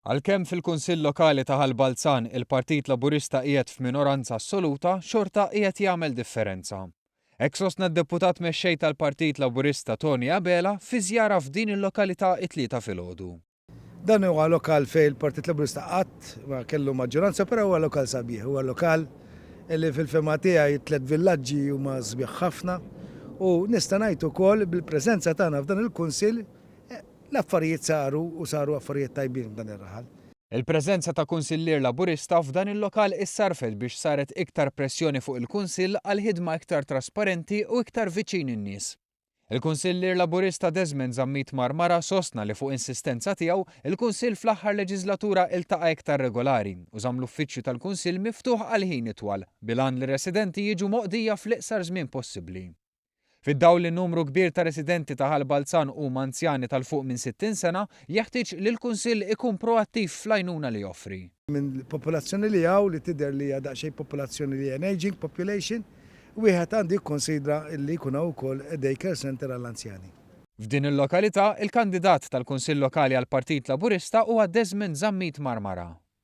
Għalkemm fil-Kunsill Lokali ta' Ħal Balzan il-Partit Laburista qiegħed f'minoranza assoluta, xorta qiegħed jagħmel differenza. Hekk sostna d-Deputat Mexxej tal-Partit Laburista Tony Abela fi żjara f'din il-lokalità it-Tlieta filgħodu. Dan huwa lokal fejn il-Partit Laburista qatt ma kellu maġġoranza però huwa lokal sabiħ, huwa lokal li fil-fehma tiegħi t-tliet villaġġi huma sbieħ ħafna u nista' ngħid ukoll bil-preżenza tagħna f'dan il-Kunsill L-affarijiet saru u saru affarijiet tajbin f'dan ir-raħal. Il-preżenza ta' kunsillier Laburista f'dan il-lokal issarrfet biex saret iktar pressjoni fuq il-Kunsill għal ħidma iktar trasparenti u iktar viċin in-nies. Il-Kunsillier Laburista Desmond Zammit Marmara sostna li fuq insistenza tiegħu, il-Kunsill fl-aħħar leġiżlatura iltaqa' iktar regolari u żamm l-uffiċċju tal-Kunsill miftuħ għal ħin itwal bil-għan li r-residenti jiġu moqdija fl-iqsar żmien possibbli. Fid-dawl li numru kbir ta' residenti ta' Ħal Balzan huma anzjani ta' 'l fuq minn 60 sena, jeħtieġ li l-Kunsill ikun proattiv fl-għajnuna li joffri. Minn popolazzjoni li hawn li tidher li hija daqsxejn popolazzjoni li hija an ageing population, wieħed għandu jikkonsidra li jkun hawn ukoll a day care centre għall-anzjani. F'din il-lokalità, il-kandidat tal-Kunsill Lokali għall-Partit Laburista huwa Desmond Zammit Marmara.